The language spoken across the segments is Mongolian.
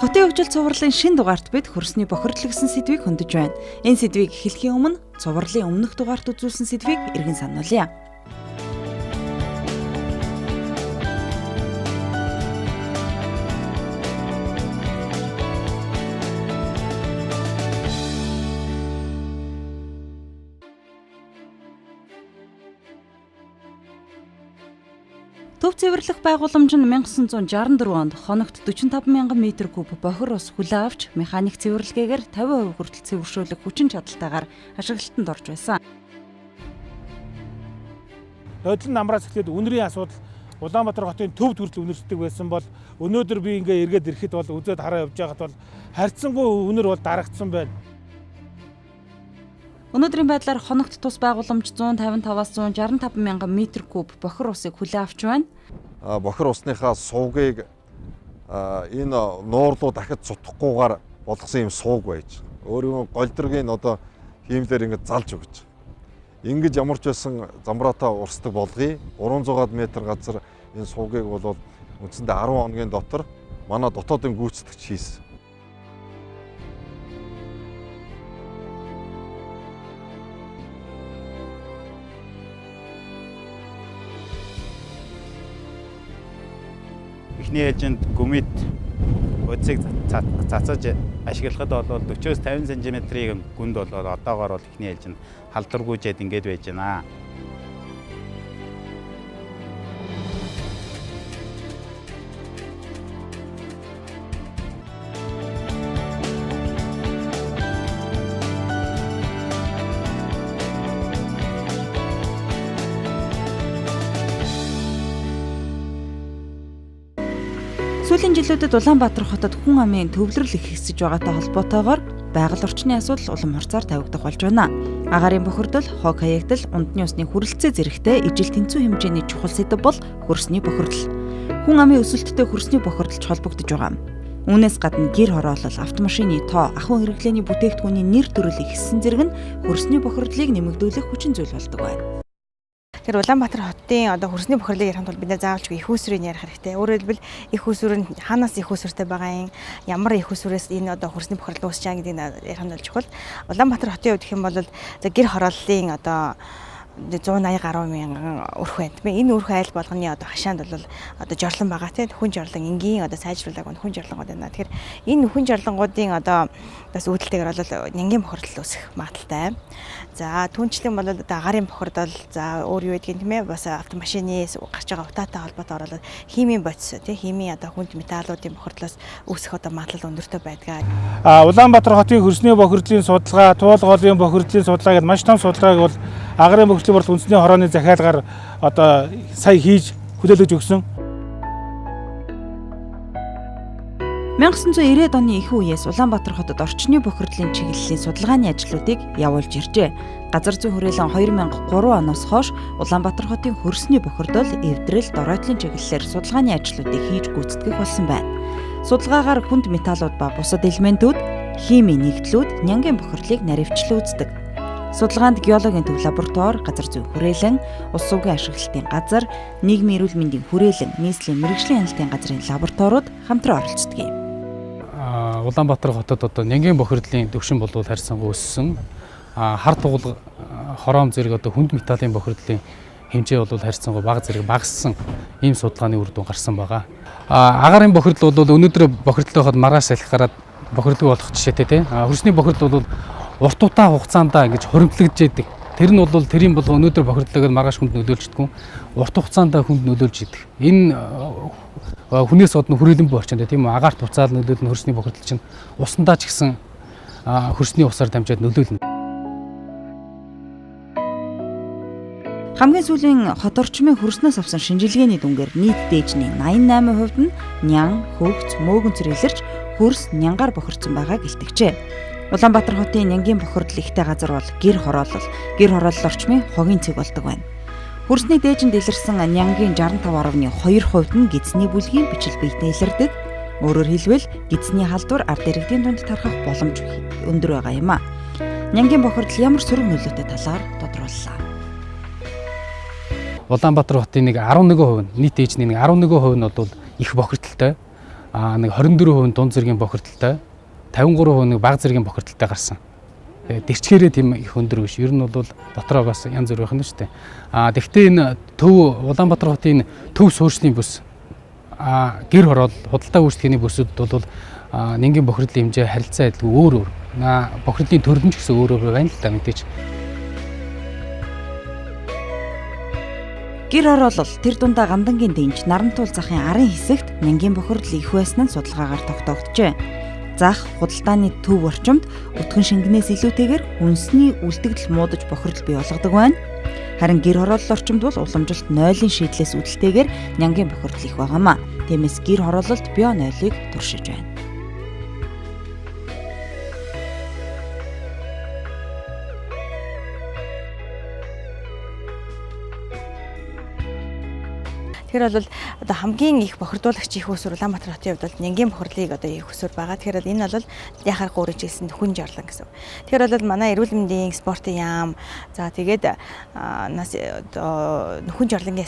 Хотын хөгжил цувралын шин дугаарт бид хөрсний бохирдол гэсэн сэдвийг хөндөж байна. Энэ сэдвийг эхлэхийн өмнө цувралын өмнөх дугаарт үзүүлсэн сэдвийг эргэн сануулъя. Төв цэвэрлэх байгууламж нь 1964 онд хоногт 45 мянган метр куб бохир ус хүлээн авч механик цэвэрлэгээгээр 50% хүртэл цэвэршүүлэх хүчин чадалтайгаар ашиглалтанд орж байсан. Нодлон намраас эхлээд үнэрийн асуудал Улаанбаатар хотын төвд хүртэл үнэрсдэг байсан бол өнөөдөр би ингээ эргээд ирэхэд бол үзээд хараа явж байхад бол харьцангуй үнэр бол дарагдсан байна. Өнөөдрийн байдлаар хоногт тус байгууламж 155-аас 165 мянган метр куб бохир усыг хүлээн авч байна. Бохир усныхаа сувгийг энэ нуурлуу дахиж цутахгүйгээр болгосон юм сууг байж. Өөрийн голдргийн одоо хиймлэр ингэж залж өгч. Ингэж ямар ч байсан замбраатаа урсдаг болгоё. 300 метр газар энэ сувгийг бол үндсэндээ 10 хоногийн дотор манай дотоодын гүйцэтгэгч хийсэн. Эхний ээлжинд гүмит бодисыг цацаж ашиглахад бол 40-50 см-ийн гүнд бол одоогоор бол эхний ээлжинд халдваргүйжээд ингээд байж байна. Сүүлийн жилүүдэд Улаанбаатар хотод хүн амын төвлөрөл их хэсэж байгаатай холбоотойгоор байгаль орчны асуудал улам хурцаар тавигдах болж байна. Агаарын бохирдол, хог хаягдал, ундны усны хүрэлцээ зэрэгтэй ижил тэнцүү хэмжээний чухал сэдэв бол хөрсний бохирдол. Хүн амын өсөлттэй хөрсний бохирдолч холбогдож байгаа. Үүнээс гадна гэр хороолол, автомашины тоо, ахуйн хэрэглээний бүтээгдэхүүний нэр төрөл ихссэн зэрэг нь хөрсний бохирдлыг нэмэгдүүлэх хүчин зүйл болдог байна. Тэгэхээр Улаанбаатар хотын одоо хөрсний бохирлыг ярих тулд бид нар заавалчгүй их усрыг ярих хэрэгтэй. Өөрөөр хэлбэл их усүр нь хаанаас их усүртэй байгаа юм, ямар их усүрээс энэ одоо хөрсний бохирдол үүсэж байгаа гэдгийг ярих нь бол чухал. Улаанбаатар хотын хувьд гэх юм бол за гэр хорооллын одоо 180 гаруй мянган өрх байна. Энэ өрх айл болгоны одоо хашаанд бол одоо жорлон байгаа тийм хүн жорлон энгийн одоо сайжруулаагүй хүн жорлонгууд байна. Тэгэхээр энэ хүн жорлонгуудын одоо бас үүдэлтэйгээр бол нянгийн бохирдол үүсэх магадлалтай. За түнчлэн бол одоо агарын бохирдол, за өөр юу гэдгийг тийм бас автомашины гарч байгаа утаатай холбоотойгоор бол химийн бодис тийм химийн одоо хүнд металлуудын бохирдлоос үүсэх одоо магадлал өндөртэй байдаг. Улаанбаатар хотын хөрсний бохирдлын судалгаа, Туул голын бохирдлын судалгаа гэдэг маш том судалгааг бол агарын бохирдлын борлол үндэсний хорооны захиалгаар одоо сая хийж хүлээлгэж өгсөн. 1990-ад оны ихэнх үеэс Улаанбаатар хотод орчны бохирдлын чиглэлийн судалгааны ажлуудыг явуулж иржээ. Газар зүйн хүрээлэн 2003 оноос хойш Улаанбаатар хотын хөрсний бохирдол, эвдрэл, доройтлын чиглэлээр судалгааны ажлуудыг хийж гүйцэтгэх болсон байна. Судалгаагаар хүнд металлууд ба бусад элементүүд, химийн нэгдлүүд нянгийн бохирдлыг наривчлан үздэг. Судалгаанд геологийн төв лаборатори, газар зүйн хүрээлэн, ус сувгийн ашиглалтын газар, нийгмийн эрүүл мэндийн хүрээлэн, нийслэлийн мэргэжлийн хяналтын газрын лабораториуд хамтран оролцдог юм. Улаанбаатар хотод одоо нянгийн бохирдлын түвшин бол харьцангуй өссөн. Хар тугал, хороом зэрэг одоо хүнд металлын бохирдлын хэмжээ бол харьцангуй бага зэрэг багассан ийм судалгааны үр дүн гарсан байгаа. Агарын бохирдол бол өнөөдөр бохирдлоо хад маргааш салхи гараад бохирдол болох жишээтэй тийм. Хөрсний бохирдол бол урт удаан хугацаанд ингэж хуримтлагдж яадаг. Тэр нь бол тэрийн болго өнөөдөр бохирдлоо маргааш хүнд нөлөөлждөггүй. Урт хугацаанд хүнд нөлөөлж идэг. Энэ хүнээс одно хүрээлэн буй орчинд тийм үү агаарт буцаал нөлөөлнө хөрсний бохирдол чинь усандаа ч гэсэн хөрсний усаар дамжаад нөлөөлнө. Хамгийн сүүлийн хот орчмын хөрснөөс авсан шинжилгээний дүнгээр нийт дээжний 88% нь нян, хөгц, мөөгөнцөр илэрч хөрс нянгаар бохирдсон байгааг илтгэжээ. Улаанбаатар хотын нянгийн бохирдол ихтэй газар бол гэр хороолол, гэр хороолол орчмын хогийн цэг болдог байна. Хөрсний дээжинд илэрсэн нянгийн 65.2% нь гидсний бүлгийн бичил биетэй илэрдэг. Өөрөөр хэлбэл гидсний халдвар ард иргэдийн дунд тархах боломж өндөр байгаа юм а. Нянгийн бохирдол ямар сөрөг нөлөөтэй талаар тодрууллаа. Улаанбаатар хотын нэг 11% нь нийт ээжний нэг 11% нь бол их бохирдолтой. нэг 24% дунд зэргийн бохирдолтой, 53% нэг бага зэргийн бохирдолтой гарсан. Дэрчгээрээ тийм их өндөр биш. Ер нь бол дотроо бас янз бүр байх нь шүү дээ. Тэгвэл энэ төв Улаанбаатар хотын төв суурьшлийн бүс, гэр хороол, худалдаа үйлчлэгээний бүсүүдэд бол нянгийн бохирдлын хэмжээ харилцаа адилгүй өөр өөр. Бохирдлын төрөл нь ч гэсэн өөр өөр байна л да мэдээж. Гэр хороолол тэр дундаа Гандангийн дэнж Нарантуул захын арын хэсэгт нянгийн бохирдол их байсан нь судалгаагаар тогтоогджээ. Зах худалдааны төв орчимд өтгөн шингэнээс илүүтэйгээр хүнсний үлдэгдэл муудаж бохирдол бий болгодог байна. Харин гэр хороолол орчимд бол уламжлалт нойлын шийдлээс үүдэлтэйгээр нянгийн бохирдол их байгаамаа. Тиймээс гэр хороололд био нойлыг туршиж байна. Тэгэхээр бол одоо хамгийн их бохирдуулагч их усүр Улаанбаатар хотын хувьд бол нянгийн бохирдлыг одоо их усүр байгаа. Тэгэхээр бол энэ бол яхаарахгүй өөрөж хэлсэн хүн жорлон гэсэн. Тэгэхээр бол манай эрүүл мэндийн спортын яам, за тэгээд нас одоо нөхөн жорлонгийн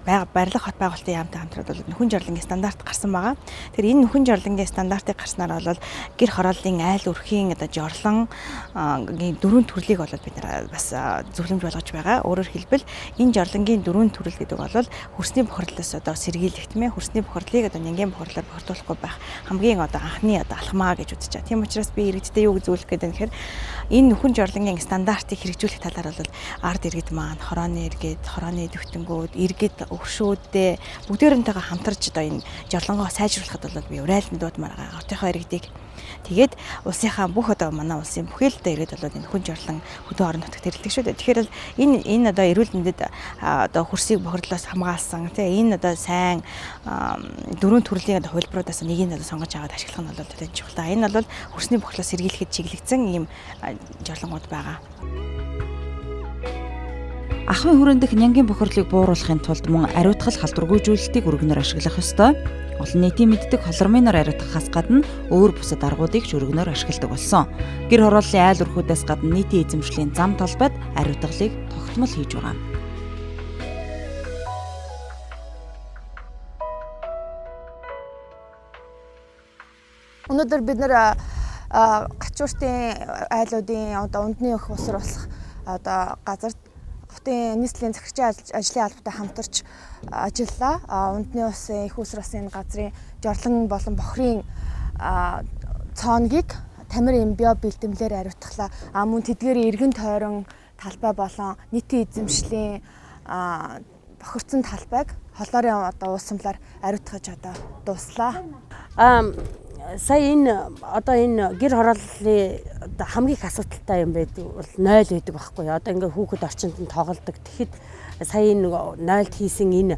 барилга хот байгуулалтын яамтай хамтраад бол нөхөн жорлонгийн стандарт гарсан байгаа. Тэгэхээр энэ нөхөн жорлонгийн стандартыг гарснаар бол гэр хорооллын айл өрхийн одоо жорлон дөрвөн төрлийг бол бид нар бас зөвлөмж болгож байгаа. Өөрөөр хэлбэл энэ жорлонгийн дөрвөн төрөл гэдэг бол хөрсний бохирдлоос одоо сэргийлэх тийм хөрсний бохирдлыг одоо нянгийн бохирдлоор бохирдуулахгүй байх хамгийн одоо анхны одоо алхмаа гэж үзэж байгаа. Тийм учраас би иргэдтэй юу гэж зөвлөх гээд байна гэхээр энэ нөхөн жорлонгийн стандартыг хэрэгжүүлэх талаар бол ард иргэд маань, хорооны иргэд, хорооны идэвхтэнгүүд, иргэд өвшөөдөө бүгдээрэнтэйгээ хамтарч одоо энэ жорлонгоо сайжруулахад бол би урайлан дуудмаар байгаа хотынхоо иргэдийг. Тэгээд улсынхаа бүх одоо манай улсын бүхэл одоо иргэд бол энэ хүн жорлон хөдөө орон нутагт хэрэлдэг шүү дээ. Тэгэхээр энэ одоо эрүүл мэндэд одоо хөрсийг бохирдлоос хамгаалсан тийм энэ одоо сайн дөрвөн төрлийн одоо хувилбаруудаас нэгийг одоо сонгож аваад ашиглах нь бол тэлэн чухал. Энэ бол хөрсний бохирдлоос сэргийлэхэд чиглэгдсэн ийм жорлонгууд байгаа. Ахуйн хүрээндх нянгийн бохирдлыг бууруулахын тулд мөн ариутгал халдваргүйжүүлэлтийг өргөнөөр ашиглах ёстой. Олон нийтийн мэддэг холормыноор ариутгахаас гадна өөр бусад аргуудыг ч өргөнөөр ашигладаг болсон. Гэр хорооллын айл өрхүүдээс гадна нийтийн эзэмшлийн зам талбайд ариутгалыг тогтмол хийж байгаа. Өнөөдөр бид нэр гачууртын айлуудын одоо ундны өх усар болох одоо газар хотын нийслэлийн захирчийн ажлын албатай хамтарч ажиллалаа. Ундны усын их усар усын газрын жорлон болон бохрын цооногийг тамир юм био бэлтгэлээр ариутглаа. Мөн тэдгээр эргэн тойрон талбай болон нийтийн эзэмшлийн бохирдсон талбайг холоорын одоо уусамлаар ариутгаж одоо дууслаа. Сая энэ одоо энэ гэр хорооллын одоо хамгийн их асуудалтай юм байдаг бол 0 байдаг байхгүй юу. Одоо ингээ хүүхэд орчинд нь тоглодог. Тэгэхэд сая энэ 0-д хийсэн энэ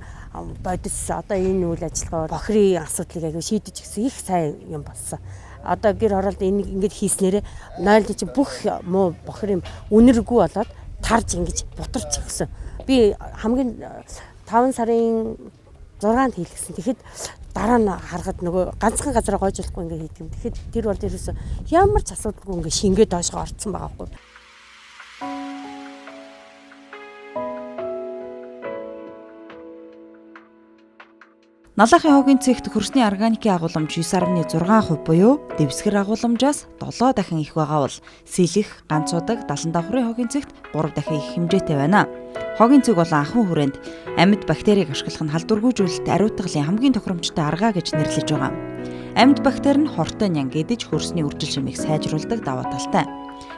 бодис одоо энэ үйл ажиллагаа бохирын асуудлыг аягүй шийдэж гисэн их сайн юм болсон. Одоо гэр хороолд энэ ингээд хийснээрээ 0-д чинь бүх муу бохир юм үнэргүй болоод тарж ингэж бутарч өгсөн. Би хамгийн 5 сарын 6-нд хийлгэсэн. Тэгэхэд дараа нь харахад нөгөө ганцхан газараа гойж болохгүй ингээ хийдэг юм. Тэгэхэд тэр бол ерөөсөө ямар ч асуудалгүй ингээ шингээ доошгоо орцсон байгаа байхгүй. Налахын хогийн цэгт хөрсний органикийн агуулмж 9.6% буюу дэвсгэр агуулмжаас 7 дахин их байгаа бол сэлэх, ганцуудаг, далан давхрын хогийн цэгт 3 дахин их хэмжээтэй байна. Хогийн цэг болон ахуйн хүрээнд амьд бактерийг ашиглах нь халдваргүйжүүлэлт ариутгалын хамгийн тохиромжтой арга гэж нэрлэж байгаа. Амьд бактери нь хортой нян гэдэж хөрсний үржил шимийг сайжруулдаг давуу талтай.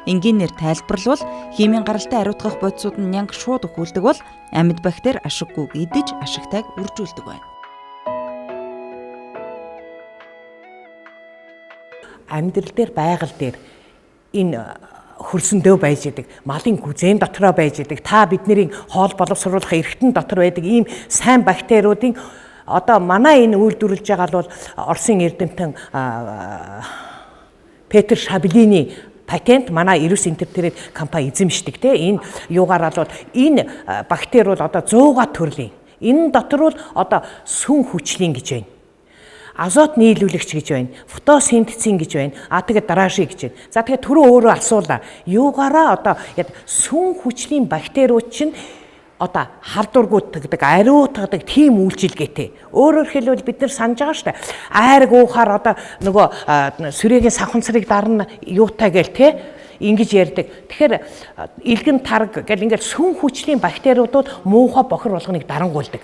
Энгийнээр тайлбарлавал химийн гаралтай ариутгах бодисууд нь нянг шууд өхүүлдэг бол амьд бактери ашиггүйг идэж ашигтайг үржүүлдэг байна. Амьдрал дээр байгаль дээр энэ хөрсөндөө байж идэг, малын гүзэн дотроо байж идэг, та бидний хоол боловсруулах эргэтэн дотор байдаг ийм сайн бактериудын одоо манай энэ үйлдвэрлэж байгаа бол Оросын эрдэмтэн Петр Шаблины патент манай Эрус Энтертэймент компани эзэмшдэг те. Энэ юугаар бол энэ бактери бол одоо 100 төрлийн. Энэ дотор бол одоо сүн хүчлийн гэж байна. Азот нийлүүлэгч гэж байна, фотосинтезин гэж байна, тэгээд дражи гэж байна. За тэгээд түрүү өөрөө асуулаа. Юугаараа одоо сүн хүчлийн бактериуд чинь одоо халдваргүйддэг, ариутгадаг тийм үйлчилгээтэй. Өөрөөр хэлбэл бид нар санаж байгаа шүү дээ. Айраг уухаар одоо нөгөө сүрэгийн савханцрыг дарна юутай гээл те ингэж ярьдаг. Тэгэхээр илгэн тарг гэл ингээл сүн хүчлийн бактериудууд муухай бохир болгоныг дарангуйлдаг.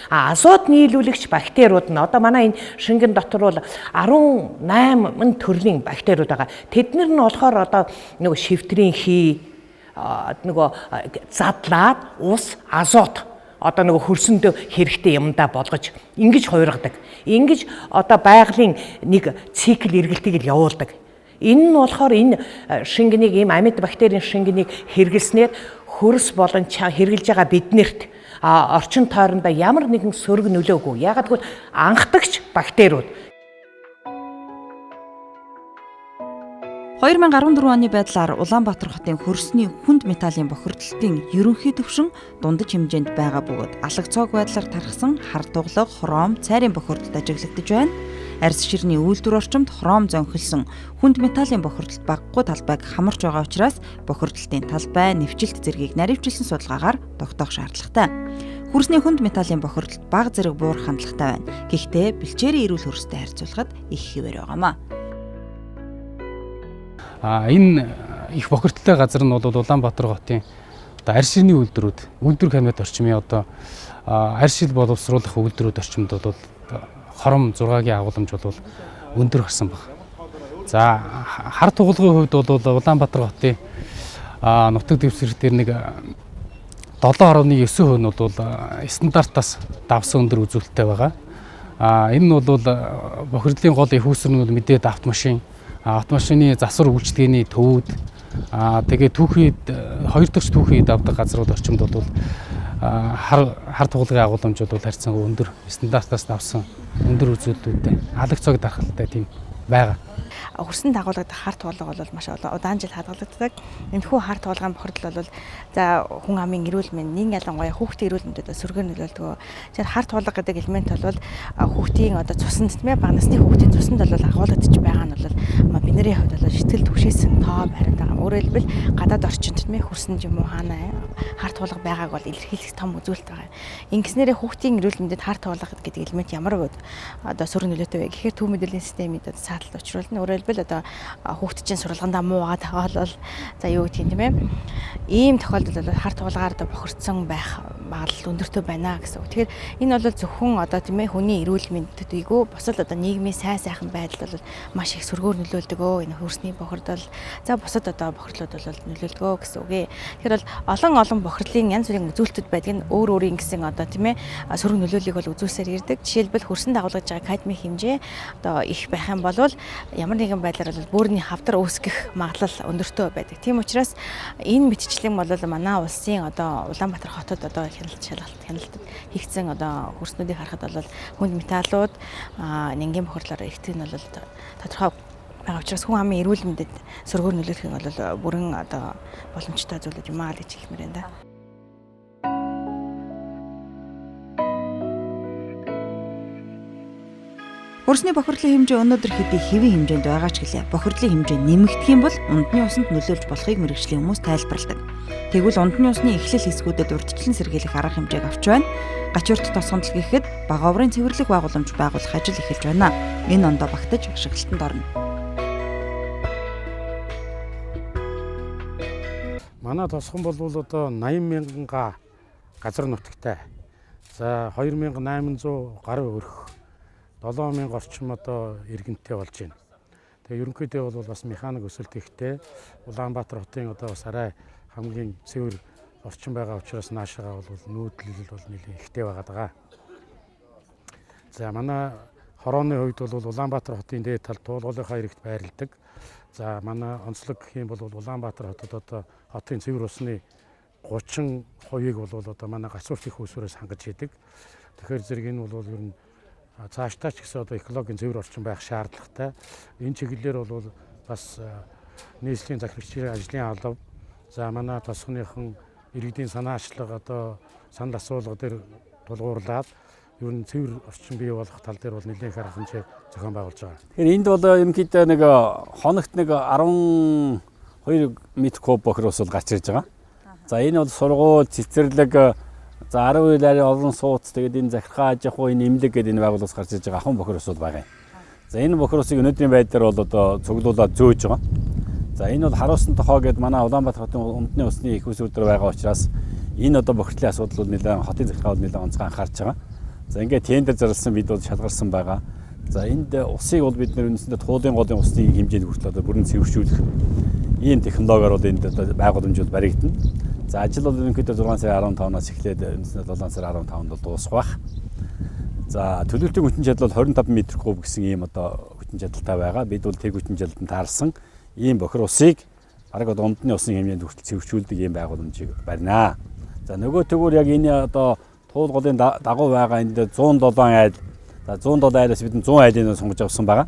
А азот нийлүүлэгч бактериуд нь одоо манай энэ шингэн дотор бол 18 төрлийн бактериуд байгаа. Тэд нар нь болохоор одоо нөгөө шивтрийн хий нөгөө задлаад ус азот одоо нөгөө хөрсөндөө хэрэгтэй юмдаа болгож ингэж хувиргадаг. Ингэж одоо байгалийн нэг цикл эргэлтийг л явуулдаг. Энэ нь болохоор энэ шингэнийг ийм амьд бактерийн шингэнийг хэрэглэснээр хөрс болон хэрэглэж байгаа биднэрт орчин тойрондоо ямар нэгэн сөрөг нөлөөгүй. Яагаад гэвэл анхдагч бактериуд. 2014 оны байдлаар Улаанбаатар хотын хөрсний хүнд металлын бохирдлтын ерөнхий түвшин дундаж хэмжээнд байгаа бөгөөд алаг цоог байдлаар тархсан хар туглага, хром, цайрын бохирдолд ажиглагдаж байна. Арьс ширний үйлдвэр орчимд хром зонхилсон хүнд металлын бохирдолд багагүй талбайг хамарч байгаа учраас бохирдлтын талбай, нэвчилт зэргийг наривчилсан судалгаагаар тогтоох шаардлагатай. Хөрсний хүнд металлын бохирдолд бага зэрэг буурах хандлагатай байна. Гэхдээ бэлчээрийн эрүүл хөрстэй харьцуулахад их хэвээр байгаамаа. Энэ их бохирдолтой газар нь бол Улаанбаатар хотын одоо арьс ширний үйлдвэрүүд, үйлдвэр камерт орчмын одоо арьс шил боловсруулах үйлдвэрүүд орчимд бол хором 6-гийн агуулмж бол өндөр гарсан баг. За хар тугалгын хувьд бол Улаанбаатар хотын нутаг дэвсгэр дээр нэг 7.9% нь бол стандартаас давсан өндөр үзүүлэлттэй байгаа. Энэ нь бол бохирдлын гол их үүсвэр нь бол мэдээд автомашин, автомашины засвар үйлчилгээний төвүүд, тэгээ түүхийд хоёр дахь түүхийд авдаг газрууд орчимд бол хар тугалгын агуулмж бол харьцангуй өндөр стандартаас давсан өндөр үзүүлэлтүүдтэй алаг цог дархалтай тийм байгаа. Хөрсөн дагуулгадах хар туулга бол маш удаан жил хадгалагддаг. Энэхүү хар туулгын бохирдол бол за хүн амын эрүүл мэнд, нин ялангуяа хүүхдийн эрүүл мэндэд сөргөөр нөлөөлдөг. Тэгэхээр хар туулга гэдэг элемент бол хүүхдийн одоо цуснд тийм ээ бага насны хүүхдийн цуснд бол агуулгадж байгаа нь бол бидний хувьд бол сэтгэл түгшээсэн тоо баримт байгаа. Өөрөөр хэлбэл гадаад орчинд тийм ээ хөрсөнд юм уу хаана хар туулга байгааг бол илэрхийлэх том үзүүлэлт байгаа. Ингэснээрээ хүүхдийн эрүүл мэндэд хар туулга гэдэг элемент ямар одоо сөрөг нөлөөтэй вэ гэхээр төв мэдрэлийн системийг одоо сааталд учруулна. Өөрөөр хэлбэл одоо хүүхд чинь суралгандаа муу байгаа тохиолдол за юу гэдгийг тийм ээ ийм тохиолдолд бол хар туулгаар одоо бохирдсон байх магадлал өндөртэй байна гэсэн үг. Тэгэхээр энэ бол зөвхөн одоо тийм ээ хүний эрүүл мэндэд бус л одоо нийгмийн сайн сайхан байдал бол маш их сөргөөр нөлөөлдөг өө энэ хөрсний бохирдол за бусад одоо бохирдлууд бол нөлөөлдөг өө гэсэн үг ээ. Тэгэхээр бол олон олон бохирдлын янз бүрийн үзүүлэлтүүд байдаг нь өөр өөрийн гэсэн одоо тийм ээ сөрөг нөлөөллийг бол үзүүлсээр ирдэг. Жишээлбэл хөрсөн дагуулгаж байгаа кадмийн хэмжээ одоо их байх юм бол ямар нэгэн байдлаар бол бөөрийн хавдар үүсгэх магадлал өндөртэй байдаг. Тийм учраас энэ мэтчлэн бол манай улсын одоо Улаанбаатар хотод одоо хяналт шалгалт хяналтад хийгдсэн одоо хөрснүүдийг харахад бол хүнд металлууд нянгийн бохирдлоор ихтэй нь бол тодорхой байгаа учраас хүн амын эрүүл мэндэд сөргөөр нөлөөлөх нь бол бүрэн одоо боломжтой зүйлүүд юм аа гэж хэлмээр байна да. Хөрсний бохирдлын хэмжээ өнөөдөр хэдий хэвийн хэмжээнд байгаа ч гэлээ. Бохирдлын хэмжээ нэмэгдэх юм бол ундны усанд нөлөөлж болохыг мэргэжлийн хүмүүс тайлбарладаг. Тэгвэл ундны усны эхлэл хэсгүүдэд урьдчилан сэргийлэх арга хэмжээг авч байна. Гачуурт тосгондол гэхэд Багаврын цэвэрлэх байгууламж байгуулах ажил эхэлж байна. Энэ ондоо багтаж ашиглалтанд орно. Манай тосгон бол одоо 80 мянган га газар нутагтай. За 2800 гаруй өрх 7000 орчим одоо иргэнтэй болж байна. Тэгээ ерөнхийдөө бол бас механик өсөлт ихтэй. Улаанбаатар хотын одоо бас арай хамгийн цэвэр орчин байгаа учраас наашаага бол нүүдлэл бол нэлээд ихтэй байгаа даа. За манай хорооны хувьд бол Улаанбаатар хотын дээд талд туулгуулынхаа иргэд байрладаг. За манай онцлог гэх юм бол Улаанбаатар хотод одоо хотын цэвэр усны 30%-ийг бол одоо манай гацуурт их усүрээс хангаж идэг. Тэгэхээр зэрэг энэ бол ер нь цаашдаа ч гэсэн одоо экологийн цэвэр орчин байх шаардлагатай. Энэ чиглэлээр бол бас нийслэлийн захирагчдын ажлын алба, за манай тосгоныхон иргэдийн санаачлага одоо санал асуулга дээр тулгуурлаад ер нь цэвэр орчин бий болох тал дээр бол нэлээд их арга хэмжээ зохион байгуулж байгаа. Тэгэхээр энд бол ерөнхийдөө нэг хоногт нэг 12 метр куб бохир ус бол гарч ирж байгаа. За энэ бол сургууль, цэцэрлэг, За 10 үйл арай олон сууц тэгээд энэ захиргаа аж ахуй энэ имлэг гэдэг энэ байгууллагаас гарч иж байгаа ахуйн бохир усуд байгаа юм. За энэ бохир усыг өнөөдрийн байдлаар бол одоо цуглуулад зөөж байгаа. За энэ бол харуулсан тохоо гэдээ манай Улаанбаатар хотын умдны усны их усүр дээр байгаа учраас энэ одоо бохирдлын асуудал бол нэлээд хотын захиргаа бол нэлээд онцгой анхаарч байгаа. За ингээд тендер зарласан бид бол шалгарсан байгаа. За энд усыг бол бид нэр үндсэндээ туулын голын усны хэмжээнд хүртэл одоо бүрэн цэвэршүүлэх ийм технологиор бол энд одоо байгууламж бол баригдана. За ажил бол ерөнхийдөө 6 сарын 15-наас эхлээд үндсэндээ 7 сарын 15-нд бол дуусах байх. За төлөвлөлтийн хүчин чадал бол 25 м куб гэсэн ийм одоо хүчин чадалтай байгаа. Бид бол тэр хүчин чадалд таарсан ийм бохир усыг бараг одоо умдны усын хэмжээнд хүртэл цэвэршүүлдэг ийм байгууламжийг барина. За нөгөө төгөөр яг энэ одоо туул голын дагуу байгаа энд 107 айл. За 107 айлаас бид 100 айлыг сонгож авсан байгаа.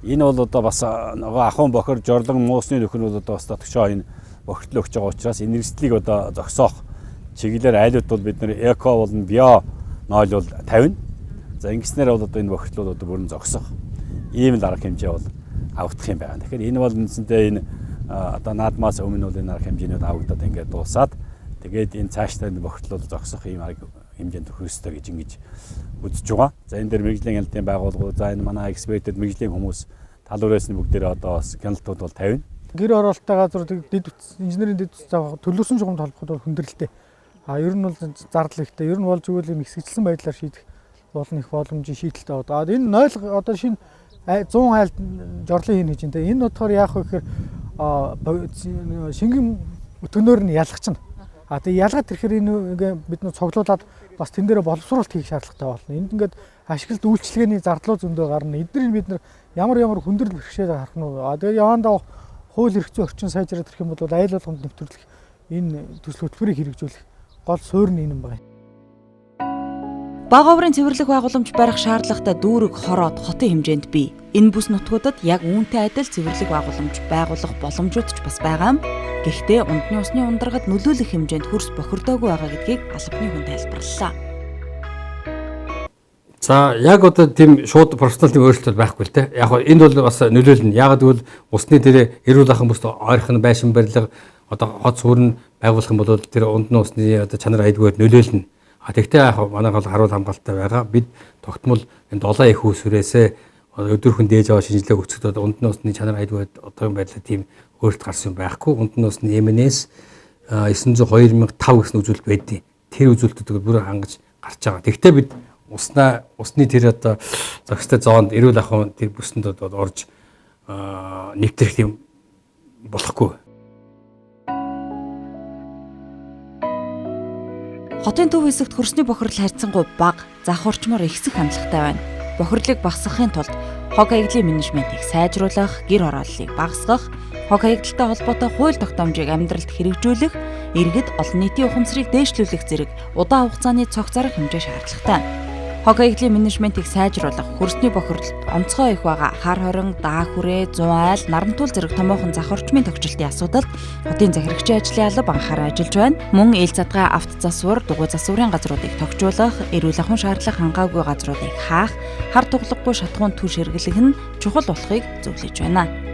Энэ бол одоо бас нөгөө ахуйн бохир, жорлон, муусны нөхөр бол одоо бас дотгошоо энэ бохирдол өгч байгаа учраас энэ эрсдлийг одоо зогсоох чиглэлээр айлууд бол бид нэр эко болон био 0 бол тавина. За ингэснээр бол одоо энэ бохирдлууд одоо бүрэн зогсох ийм л арга хэмжээ бол авагдах юм байна. Тэгэхээр энэ бол үндсэндээ энэ одоо наадмаас өмнө бол энэ арга хэмжээнүүд авагдаад ингээд дуусаад тэгээд энэ цаашдаа энэ бохирдлууд зогсох ийм арга хэмжээнд хүрэх ёстой гэж ингэж үзэж байгаа. За энэ дээр мэргэжлийн хяналтын байгууллагууд, за энэ манай экспертэд мэргэжлийн хүмүүс тал өрөөс нь бүгдээрээ одоо бас хяналтууд бол тавина. Гэр хороолттой газруудыг дэд бүтц, инженерийн дэд бүтц заавал төлөвлөсөн чухамд холбоход бол хүндрэлтэй. А ер нь бол зардал ихтэй. Ер нь бол зүгээр юм хэсэгчлэн байдлаар шийдэх болно их боломжийн шийдэлтэй байгаа. Энэ 0 одоо шинэ 100 айлд жорлон хийнэ гэж энэ. Энэ бодохоор яах вэ гэхээр шингэн өтгөнөөр нь ялгачна. А тэгээ ялгаад ирэхээр энэ ингээ бид нар цуглуулад бас тэн дээрээ боловсруулалт хийх шаардлагатай болно. Энд ингээд ашиглалт үйлчилгээний зардлууд зөндөө гарна. Эднийг бид нар ямар ямар хүндрэл бэрхшээл харах нь. А тэгээ явандаа хууль эрх зүйн орчин сайжраад ирэх юм бол айл болгонд нэвтрүүлэх энэ төсөл хөтөлбөрийг хэрэгжүүлэх гол суурь нь энэ юм байна. Бага оврын цэвэрлэх байгууламж барих шаардлагатай дүүрэг хороод хотын хэмжээнд бий. Энэ бүс нутгуудад яг үүнтэй адил цэвэрлэх байгууламж байгуулах боломжууд ч бас байгаа юм. Гэхдээ ундны усны ундрагад нөлөөлөх хэмжээнд хөрс бохирдоогүй байгаа гэдгийг албаны хүн тайлбарлалаа. За яг одоо тийм шууд профессионал тийм өөрчлөлт байхгүй л те. Яг энд бол бас нөлөөлнө. Яг гэвэл усны дээр эрүүл ахуйн бүст ойрхон байшин барилга одоо хот сүрэн байгуулах юм бол тэр ундны усны одоо чанар аюулгүй нөлөөлнө. А тэгтээ яг манай гол харуул хамгаалалттай байгаа. Бид тогтмол энэ 7 их усүрээсээ өдөрхөн дээж аваа шинжилгээ өгцөд ундны усны чанар аюулгүй одоогийн байдлаар тийм өөрчлөлт гарсан юм байхгүй. Ундны усны MNS 902 2005 гэсэн үзүүлэлт байдیں۔ Тэр үзүүлэлтүүд бүрэн хангаж гарч байгаа. Тэгтээ бид усны тэр одоо зохистой зоонд эрүүл ахуйн тэр бүсэнд орж нэвтрэх тийм болохгүй. Хотын төв хэсэгт хөрсний бохирдол харьцангуй бага, зах орчмоор ихсэх хандлагатай байна. Бохирдлыг багасгахын тулд хог хаягдлын менежментийг сайжруулах, гэр хорооллыг багасгах, хог хаягдaltaй холбоотой хууль тогтоомжийг амьдралд хэрэгжүүлэх, иргэд олон нийтийн ухамсарыг дээшлүүлэх зэрэг удаан хугацааны цогц арга хэмжээ шаардлагатай. Хог хаягдлын менежментийг сайжруулах, хөрсний бохирдолд онцгой их байгаа хар хорон, даа хүрээ, зун айл, нарантуул зэрэг томоохон зах орчмын тохижилтын асуудалд хотын захирагчийн ажлын алба анхааран ажиллаж байна. Мөн ил задгай авто засвар, дугуй засварын газруудыг тохижуулах, эрүүл ахуйн шаардлага хангаагүй газруудыг хаах, хар туглахгүй шатхуун түр ширгэлэх нь чухал болохыг зөвлөж байна.